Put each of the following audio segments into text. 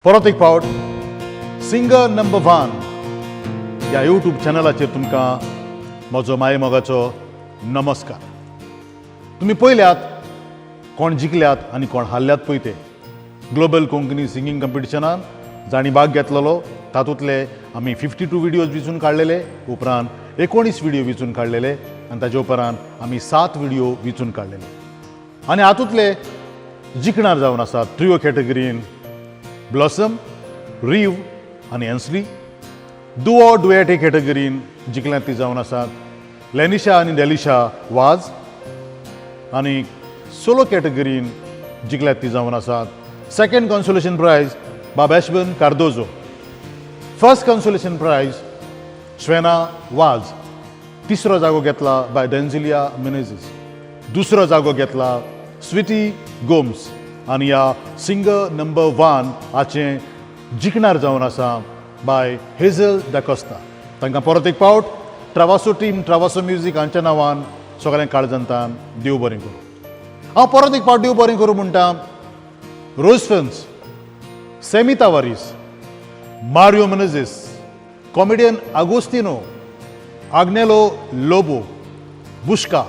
परत एक फावट सिंगर नंबर वन ह्या यूट्यूब चॅनलाचेर तुमकां म्हजो मायमोगाचो नमस्कार. तुमी पळयल्यात कोण जिखल्यात आनी कोण हारल्यात पळय ते ग्लोबल कोंकणी सिंगींग कंपिटिशनान जांणी भाग घेतलेलो तातूंतले आमी 52 विडियोज विचून काडलेले, उपरांत 19 विडियो विचून काडलेले आनी ताजे उपरांत आमी 7 विडियो विचून काडलेले आनी हातूंतले जिखणार जावन आसात ट्रियो कॅटेगरीन ब्लॉसम, रिव आनी एन्सली. दुओ डुएट हे कॅटेगरीन जिखल्यात ती जावन आसात लेनिशा आनी डेलिशा वाज आनी सोलो कॅटेगरीन जिखल्यात ती जावन आसात सेकंड कॉन्सोलेशन प्रायज बाब एशबन कार्दोजो, फर्स्ट कॉन्सोलेशन प्रायज श्वेना वाज, तिसरो जागो घेतला बाय डेन्झिलिया मिनेझीस, दुसरो जागो घेतला स्विटी गोम्स आनी ह्या सिंगर नंबर वन हाचें जिखणार जावन आसा बाय हेझल दाकोस्ता. तांकां परत एक फावट ट्रावासो टीम, ट्रावासो म्युजीक हांच्या नांवान सगळ्यांक काळजांतान देव बरें करूं. हांव परत एक फावट देव बरें करूं म्हणटा रोजफन्स, semi तावारीस, Mario Menezes, comedian Agostinho, Agnelo Lobo, बुश्का,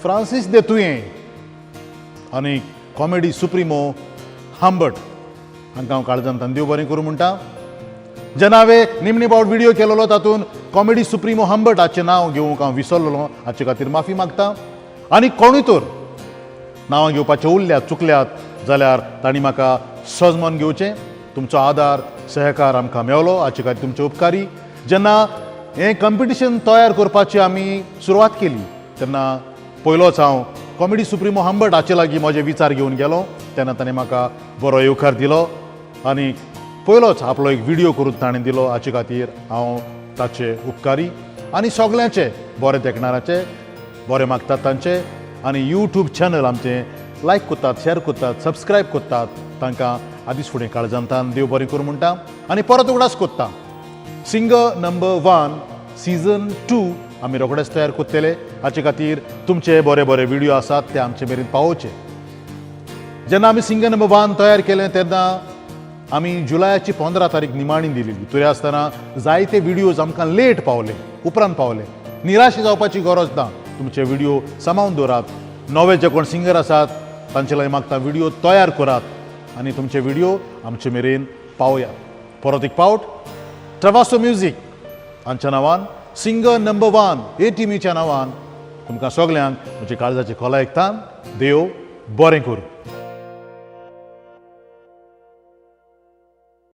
Francis दे तुयें आनी कॉमेडी सुप्रिमो हांबट हांकां हांव काळजांत देव बरें करूं म्हणटा. जेन्ना हांवें निमणे फावट व्हिडियो केलेलो तातूंत कॉमेडी सुप्रिमो हांबट हाचें नांव घेवंक हांव विसरलेलो, हाचे खातीर माफी मागता. आनी कोणूय तर नांवां घेवपाचे उरल्यात, चुकल्यात जाल्यार तांणी म्हाका सजमन घेवचें. तुमचो आदार सहकार आमकां मेवलो, हाचे खातीर तुमचे उपकारी. जेन्ना हें कंपिटिशन तयार करपाची आमी सुरवात केली तेन्ना पयलोच हांव कॉमेडी सुप्रिमो हांबट हाचे लागीं म्हजे विचार घेवन गेलो तेन्ना ताणें म्हाका बरो येवकार दिलो आनी पयलोच आपलो एक व्हिडियो करून ताणें दिलो. हाचे खातीर हांव ताचे उपकारी आनी सगल्यांचे बरे देखणाराचे बरे मागतात तांचे आनी यूट्यूब चॅनल आमचें लायक करतात, शेअर करतात, सबस्क्रायब करतात तांकां आदींच फुडें काळजांतान देव बरें करूं म्हणटा. आनी परत उगडास कोत्ता, सिंगर नंबर वन सीजन 2 आमी रोखडेच तयार करतले. हाचे खातीर तुमचे बरे बरे व्हिडियो आसात ते आमचे मेरेन पावोवचे. जेन्ना आमी सिंगर नंबर वन तयार केलें तेन्ना आमी जुलयाची 15 तारीख निमाणी दिलेली. तरी आसतना जायते व्हिडियोज आमकां लेट पावले, उपरांत पावले. निराश जावपाची गरज ना. तुमचे व्हिडियो सांबाळून दवरात. नवे जे कोण सिंगर आसात तांचे लागीं मागता, व्हिडियो तयार करात आनी तुमचे व्हिडियो आमचे मेरेन पावयात. परत एक फावट ट्रवासो म्युजीक हांच्या नांवान, सिंगर नंबर वन हे टिमीच्या नांवान तुमकां सगल्यांक म्हजे काळजाचे खोलायेक देव बरें करूं.